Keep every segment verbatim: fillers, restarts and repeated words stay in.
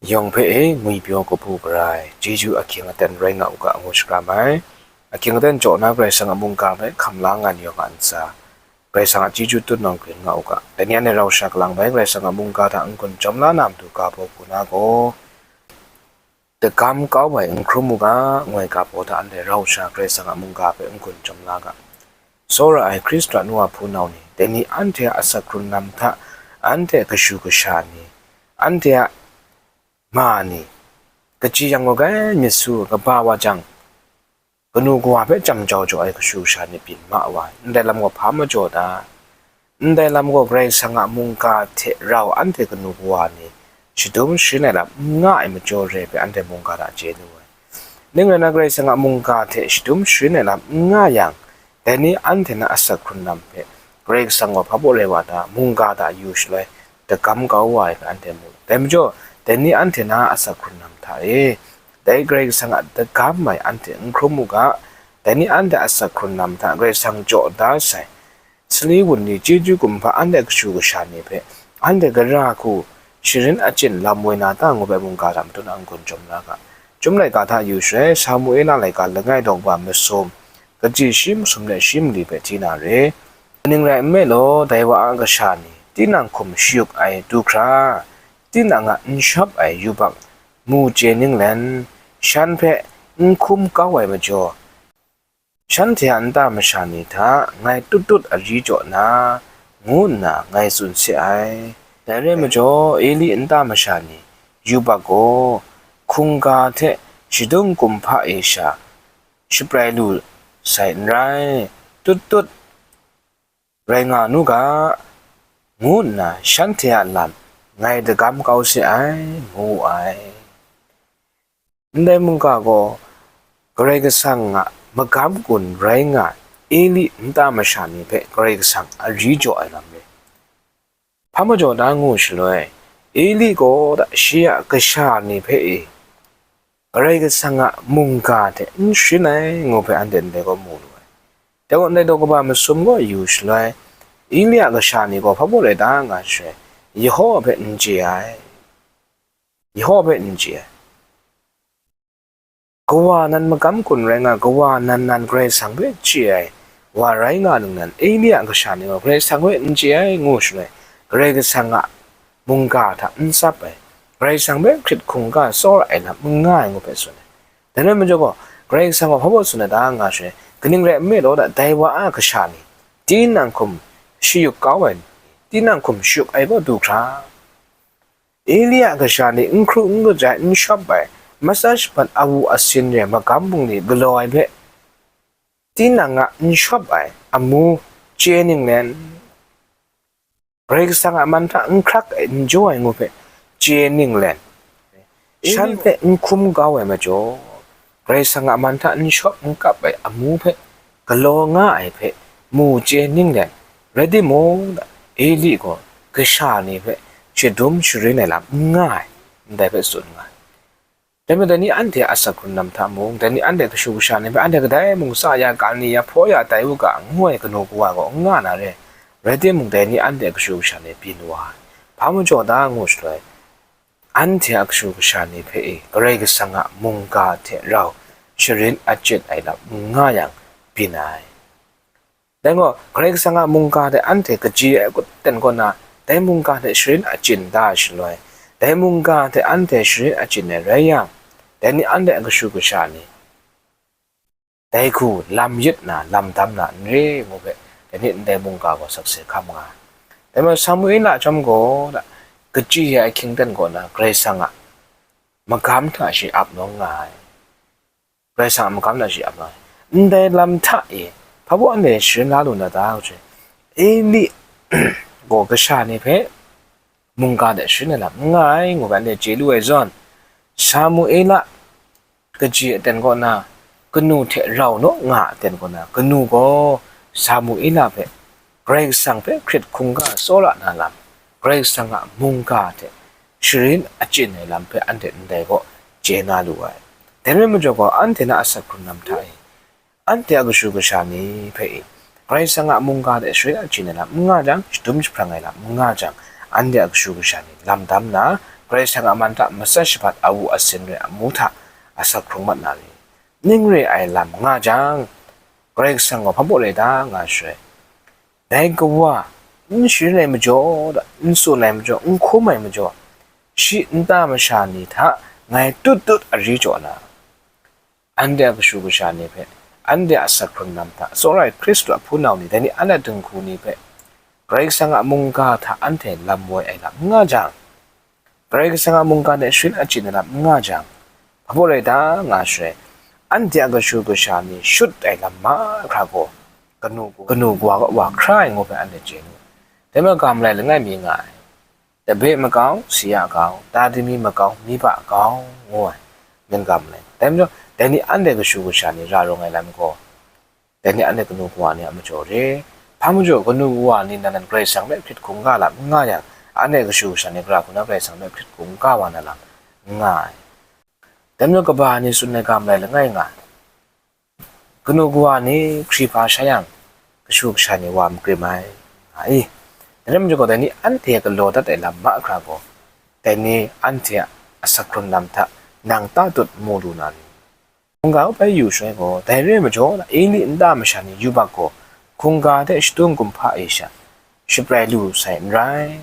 Yawng hpe e ngwipyaw kabu gara ai chyeju ahkying aten rai nga u ga, ngu shakram ai. Ahkying aten jaw na Karai Kasang a mungga hpe hkam la nga ni yawng a ntsa, Karai Kasang a chyeju tut nawng grin nga u ga. Dai ni anhte rau sha kalang bai Karai Kasang a mungga hta n-gun chyawm la na matu ga baw hku na gaw, dagam kau ai n hkrum u ga, ngu ai ga baw hta anhte rau sha Karai Kasang a mungga hpe n-gun chyawm la ga. Tsawra ai Hkristan nu a hpunau ni, dai ni anhte a asak hkrung lam hta anhte a kashu kasha ni, anhte a ma ni, kaji yang gaw grai myit su kaba wa jang, kanu kawa hpe jam jau jaw ai kashu kasha ni byin ma wa ai. Ndai lam gaw hpa majaw ta? Ndai lam gaw Karai Kasang a mungga hte rau anhte kanu kawa ni shadum sharin ai lam n nga ai majaw re ai hpe anhte mungga hta chye nu ai. Ning rai na, Karai Kasang a mungga hte shadum sharin ai lam n nga yang, dai ni anhte na asak hkrung lam hpe Karai Kasang gaw hpa baw rai wa ta? Mungga hta yu shaloi dagam kau wa ai hpe anhte mu. Dai majaw, dai ni anhte na asak hkrung lam hta e, dai Karai Kasang a dagam ai anhte n hkrum u ga. Dai ni anhte a asak hkrung lam hta Karai Kasang jaw da sai, sali wunli chyeju kumhpa anhte a kashu kasha ni hpe anhte gara hku sharin achyin lam woi na ta, ngu ai mungga hta matu na n-gun chyawm la ga. Chyum laika hta yu shaloi, Samuela laika langai daw kaba masum, kaji shi masum let shi mali hpe hti na re. Kaning rai nme law, dai wa a kasha ni tinang hkum shayuk ai du hkra, tinang a n shawp ai yubak mu chye ninglen, shan hpe n hkum kau ai majaw, shanhte a nta masha ni hta ngai tut tut ari jaw na, ngu nna ngai tsun se ai. Dai rai majaw, Eli nta masha ni yubak gaw hkungga hte shadum kumhpa e sha shaprai lu sai n rai, tut tut rai nga nu ga, ngu nna shanhte a lam ngai dagam kau se ai, ngu wu ai. Ndai mungga gaw Karai Kasang a magam gun rai nga ai Eli nta masha ni hpe Karai Kasang a ri jaw ai lam re. Hpa majaw da ngu shaloi, Eli gaw da shi a kasha ni hpe e Karai Kasang a mungga hte n sharin ai, ngu hpe anhte ndai gaw mu lu ai. Dai gaw ndai daw kaba masum gaw yu shaloi, Eli a kasha ni gaw hpa baw rai da nga shaloi, Yehowa hpe n chye ai. Yehowa hpe n chye ai. Kawa nan magam gun rai nga, kawa nan nan Karai Kasang hpe chye ai wa rai nga ningnan, Eli a kasha ni gaw Karai Kasang hpe n chye ai, ngu shaloi, Karai Kasang a mungga hta n tsap ai, Karai Kasang hpe hkrit hkungga tsawra ai lam n nga ai, ngu hpe tsun ai. Dai rai majaw gaw, Karai Kasang gaw hpa baw tsun ai ta nga shaloi, kaning rai nme law, dai wa a kasha ni tinang hkum shayuk kau ai, tinang hkum shayuk ai gaw du hkra, Eli a kasha ni n hkru n kaja ai, n shawp ai, matsa shabat awu asin re ai magam bungli galaw ai hpe, tinang a n shawp ai amu chye ninglen, Karai Kasang a man hta n hkrak ai, n jaw ai ngu hpe chye ninglen, shan hpe n hkum kau ai majaw, Karai Kasang a man hta n shawp n kap ai amu hpe galaw nga ai hpe mu chye ninglen, rai timung, Eli gaw kasha ni hpe shadum sharin ai lam n nga ai, ndai hpe tsun nga ai. Dai majaw, dai ni anhte a asak hkrung lam hta mung, dai ni anhte kashu kasha ni hpe anhte kadai mung tsa ya, ka ni ya, hpaw ya tai u ga, ngu ai kanu kawa gaw n nga na re. Rai timung, dai ni anhte kashu kasha ni byin wa ai. Hpa majaw da ngu shaloi, anhte a kashu kasha ni hpe e Karai Kasang a mungga hte rau sharin achyin ai lam n nga yang, byin ai. Dai gaw, Karai Kasang a mungga hte anhte kaji ai aten kaw na, dai mungga hte sharin achyin da ai shaloi, dai mungga hte anhte sharin achyin ai rai yang, dai ni anhte a kashu kasha ni dai hku lam yit na, lam dam na n re, ngu hpe, dai ni ndai mungga gaw sakse hkam nga ai. Dai majaw, Samuela chyawm gaw, kaji ai ahkying aten kaw na, Karai Kasang a magam hta shi ap nawng nga ai. Karai Kasang a magam na shi ap nga ai. Ndai lam hta e, hpa baw anhte sharin la lu na ta, kaw hte, Eli gaw kasha ni hpe mungga de sharin ai lam n nga ai, ngu hpe anhte chye lu ai zawn, Samuela kaji aten kaw na, kanu hte rau naw nga aten kaw na, kanu gaw Samuela hpe Karai Kasang hpe hkrit hkungga tsawra na lam, Karai Kasang a mungga hte sharin achyin ai lam hpe anhte ndai gaw chye na lu ai. Dai rai majaw gaw, anhte na asak hkrung lam hta e, anhte a kashu kasha ni hpe e, Karai Kasang a mungga hte sharin achyin ai lam n nga jang, shadum jahprang ai lam n nga jang, anhte a kashu kasha ni lam dam na, Karai Kasang a man hta matsat shabat awu asin re ai amu hta asak hkrung mat na re? Ning re ai lam nga jang, Karai Kasang gaw hpa baw rai ta nga shaloi, dai kawa n sharin ai majaw, n tsun ai majaw, n hkum ai majaw, shi nta masha ni hta ngai tut tut ari jaw na, anhte a kashu kasha ni hpe, anhte a asak hkrung lam hta, tsawra ai Hkristu a hpunau ni, dai ni anhte a dinghku ni hpe, Karai Kasang a mungga hta anhte lam woi ai lam n nga jang, Karai Kasang a mungga hte sharin achyin ai lam n nga jang, hpa baw rai ta nga shaloi, anhte a kashu kasha ni shut ai lam mahkra gaw, kanu, kanu kawa kaw wa hkra ai ngu hpe anhte chye nu. Dai majaw ga malai langai mi nga ai. Tabe makau, si ya kau, ta dimi makau, miba kau, ngu ai, ning ga malai. Dai majaw, dai ni anhte kashu kasha ni ra rawng ai lam gaw, dai ni anhte kanu kawa ni a majaw re. Hpa majaw, kanu kawa ni nan nan Karai Kasang hpe hkrit hkungga lam n nga yang, anhte kashu kasha ni gara hku na Karai Kasang hpe hkrit hkungga wa na lam n nga ai. Dai majaw, kaba ni tsun ai ga malai langai nga ai. Kanu kawa ni hkri hpa sha yang, kashu kasha ni wa makrim ai, nga i. Dai rai majaw gaw, dai ni anhte galaw dat ai lam mahkra gaw, dai ni anhte a asak hkrung lam hta nang ta tut mu lu na ni? Hkungga hpe yu shaloi gaw, dai re ai majaw, Eli nta masha ni yubak gaw, hkungga hte shadung kumhpa e sha shaprai lu sai n rai.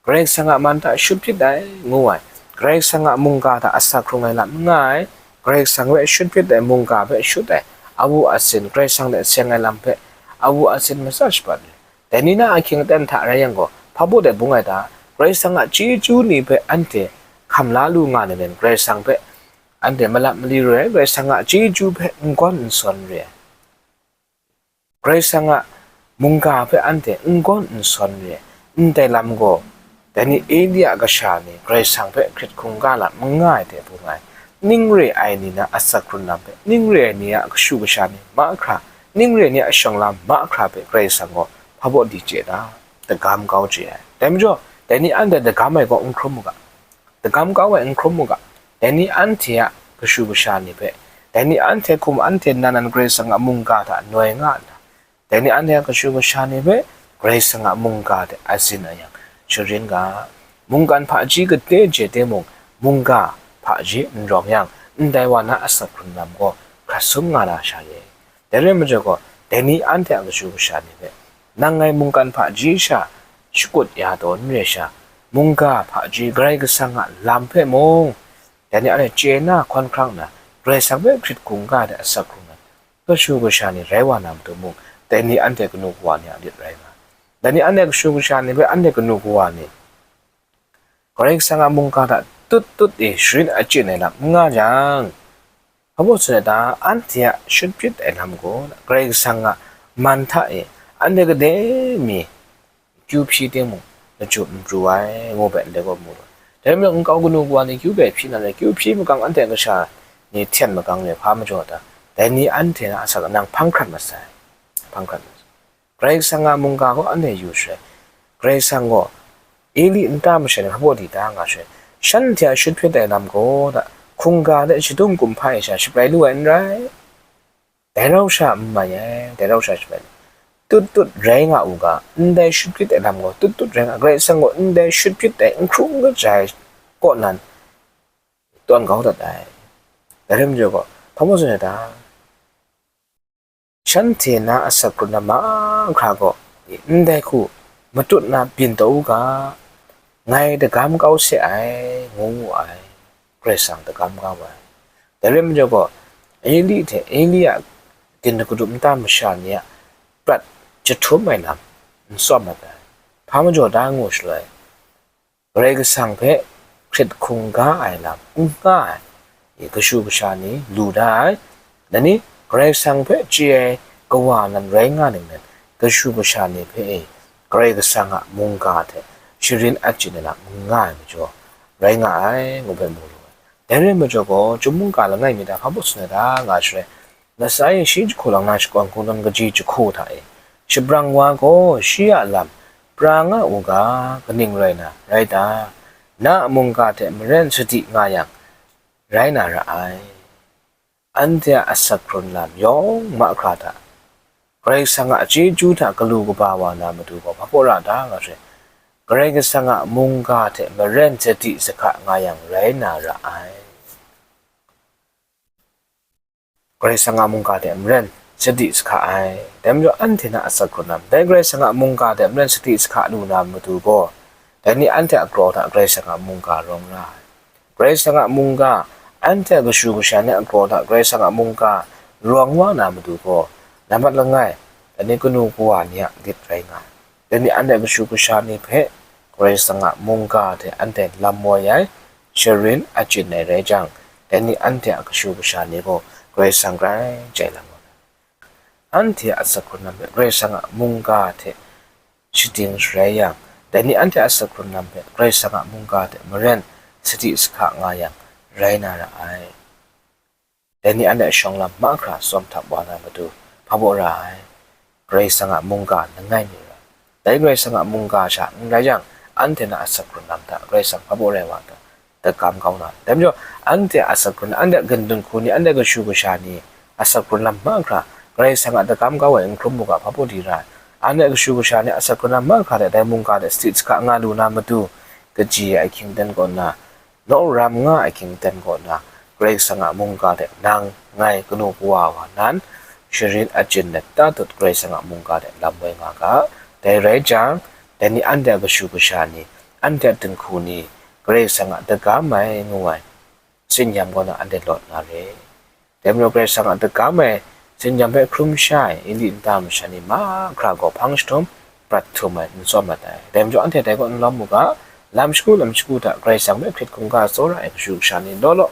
Karai Kasang a man hta shut hpyit ai, ngu ai, Karai Kasang a mungga hta asak hkrung ai lam n nga ai, Karai Kasang hpe shut hpyit ai mungga hpe shut ai, awu asin, Karai Kasang hte seng ai lam hpe, awu asin matsat shabat ai. Dai ni na ahkying aten hta rai yang gaw, hpa baw dai bung ai ta? Karai Kasang a chyeju ni hpe anhte hkam la lu nga ai nen, Karai Kasang hpe anhte malap mali re ai, Karai Kasang a chyeju hpe n gawn n sawn re ai. Karai Kasang a mungga hpe anhte n gawn n sawn re ai, ndai lam gaw, dai ni Eli a kasha ni Karai Kasang hpe hkrit hkungga lam n nga ai hte bung ai. Ning re ai ni na asak hkrung lam hpe, ning re ai ni a kashu kasha ni mahkra, ning re ai ni a shawng lam mahkra hpe Karai Kasang gaw hpa baw di chye ta? Dagam kau chye ai. Dai majaw, dai ni anhte dagam ai gaw n hkrum u ga. Dagam kau ai n hkrum u ga. Dai ni anhte a kashu kasha ni hpe, dai ni anhte hkum anhte nan nan Karai Kasang a mungga hta noi nga nna, dai ni anhte a kashu kasha ni hpe Karai Kasang a mungga hte a zin a yang, sharin ga, mungkan hpaji kade je timung, mungga hpaji n rawng yang, ndai wa na asak hkrung lam gaw hkrat sum nga na sha ye. Dai rai majaw gaw, dai ni anhte a kashu kasha ni hpe, nang ngai mungkan hpaji sha shakut ya taw n re sha, mungga hpaji Karai Kasang a lam hpe mung, dai ni anhte chye na hkawn hkrang nna, Karai Kasang hpe hkrit hkungga ai asak hkrung ai kashu kasha ni rai wa na matu mung, dai ni anhte kanu kawa ni a lit rai nga ai. Dai ni anhte kashu kasha ni hpe anhte kanu kawa ni Karai Kasang a mungga hta tut tut e sharin achyin ai lam n nga jang, hpa baw tsun ai ta? Anhte a shut hpyit ai lam gaw, Karai Kasang a man hta e anhte kade mi kyu hpyi timung, lachyum n pru ai, ngu hpe ndai gaw mu lu ai. Dai rai majaw, nkau kanu kawa ni kyu hpe hpyi na rai, kyu hpyi makang anhte a kasha ni hten makang re, hpa majaw ta? Dai ni anhte na asak nang hpang hkrat mat sai, hpang hkrat mat sai. Karai Kasang a mungga gaw anhte yu shaloi, Karai Kasang gaw Eli nta masha ni hpa baw di da nga shaloi, shanhte a shut hpyit ai lam gaw da, hkungga hte shadung kumhpa e sha shaprai lu ai n rai? Dai rau sha n mai ai, dai rau sha shaprai lu, tut tut rai nga u ga, ndai shut hpyit ai lam gaw tut tut rai nga, Karai Kasang gaw ndai shut hpyit ai n hkru n kaja ai kaw nan tawn kau dat ai. Dai rai majaw gaw, hpa baw tsun ai ta? Shanhte na asak hkrung lam mahkra gaw, ndai hku matut na byin taw u ga, ngai dagam kau se ai, ngu wu ai, Karai Kasang dagam kau ai. Dai rai majaw gaw, Eli hte Eli a gin kadup nta masha ni a prat jahtum ai lam n tsawm mat ai. Hpa majaw da ngu shaloi, Karai Kasang hpe hkrit hkungga ai lam n nga ai, i kashu kasha ni lu da ai. Dai ni, Karai Kasang hpe chye ai kawa nan rai nga ning nan, kashu kasha ni hpe e Karai Kasang a mungga hte sharin achyin ai lam n nga ai majaw, rai nga ai, ngu hpe mu lu ai. Dai rai majaw gaw, chyum mungga langai mi hta hpa baw tsun ai ta nga shaloi, Lasai shi jahku lang na shakawn hkungdawn kaji jahku hta e, shabrang wa gaw shi a lam pra nga u ga, kaning rai na, rai ta? Na a mungga hte maren sadi nga yang, rai na ra ai. Anhte a asak hkrung lam yawng mahkra hta, Karai Kasang a chyeju hta galu kaba wa na matu gaw hpa baw ra ta nga shaloi, Karai Kasang a mungga hte maren sadi sahka nga yang rai na ra ai. Karai Kasang a mungga hte maren sadi sahka ai. Dai majaw anhte na asak hkrun lam, dai Karai Kasang a mungga hte maren sadi sahka lu na matu gaw, dai ni anhte a kraw hta Karai Kasang a mungga rawng ra ai. Karai Kasang a mungga, anhte a kashu kasha ni a kraw hta Karai Kasang a mungga rawng wa na matu gaw, nambat langai, dai ni kanu kawa ni a lit rai nga ai. Dai ni anhte kashu kasha ni hpe Karai Kasang a mungga hte anhte lam woi ai, sharin achyin ai rai jang, dai ni anhte a kashu kasha ni gaw Karai Kasang grai jai lam wa ai. Anhte a asak hkrun lam hpe Karai Kasang a mungga hte shading sharai yang, dai ni anhte a asak hkrun lam hpe Karai Kasang a mungga hte maren sadi sahka nga yang, rai na ra ai. Dai ni anhte a shawng lam mahkra tsawm htap wa na matu, hpa baw ra ai. Karai Kasang a mungga langai mi ra. Dai Karai Kasang a mungga sha n rai yang, anhte na asak hkrun lam hta Karai Kasang hpa baw rai wa ta, dagam kau na. Dai majaw, anhte a asak hkrun, anhte a ginhtung hku ni, anhte a kashu kasha ni, asak hkrun lam mahkra, Karai Kasang a dagam kau ai n hkrum mu ga, hpa baw di ra ai. Anhte a kashu kasha ni asak hkrun lam mahkra hte dai mungga hte sadi sahka nga lu na matu, kaji ai ahkying aten kaw nna, nawk ram nga ai ahkying aten kaw nna, Karai Kasang a mungga hte nang, ngai, kanu kawa wa nan, sharin achyin let ta tut Karai Kasang a mungga hte lam woi nga ga. Dai rai jang, dai ni anhte a kashu kasha ni, anhte a dinghku ni, Karai Kasang a dagam ai ngu ai tsin-yam kaw na anhte lawt na re. Dai majaw Karai Kasang a dagam ai tsin-yam hpe hkrum sha ai, nli nta masha ni mahkra gaw hpang jahtum prat htum ai n tsawm mat ai. Dai majaw anhte dai kaw n lawm mu ga, lam shagu lam shagu hta Karai Kasang hpe hkrit hkungga tsawra ai kashu kasha ni law law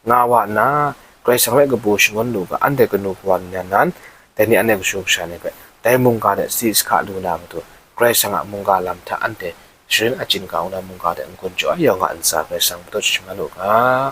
nga wa nna, Karai Kasang hpe kabu shangun lu ga, anhte kanu kawa ni nan, dai ni anhte kashu kasha ni hpe dai mungga hte sadi sahka lu na matu, Karai Kasang a mungga lam hta anhte sharin achyin kau na mungga hte n-gun jaw ai yawng a ntsa Karai Kasang matut shaman u ga.